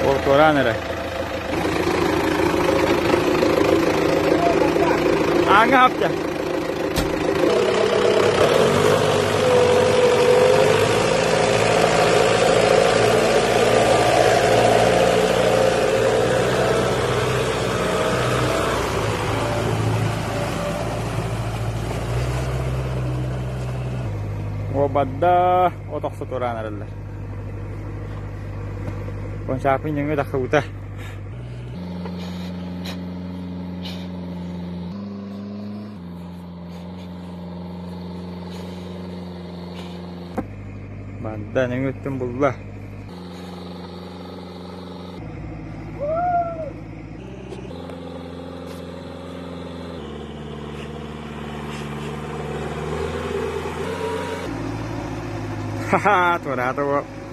Ол туораан эрэ. Ааҥҥа хапта. Уобарда от охсо тураан эрэллэр. Кончаапын нөҥүө тахсыбыта. Барда нөҥүөттэн булла. Ха-ха, туораата уол.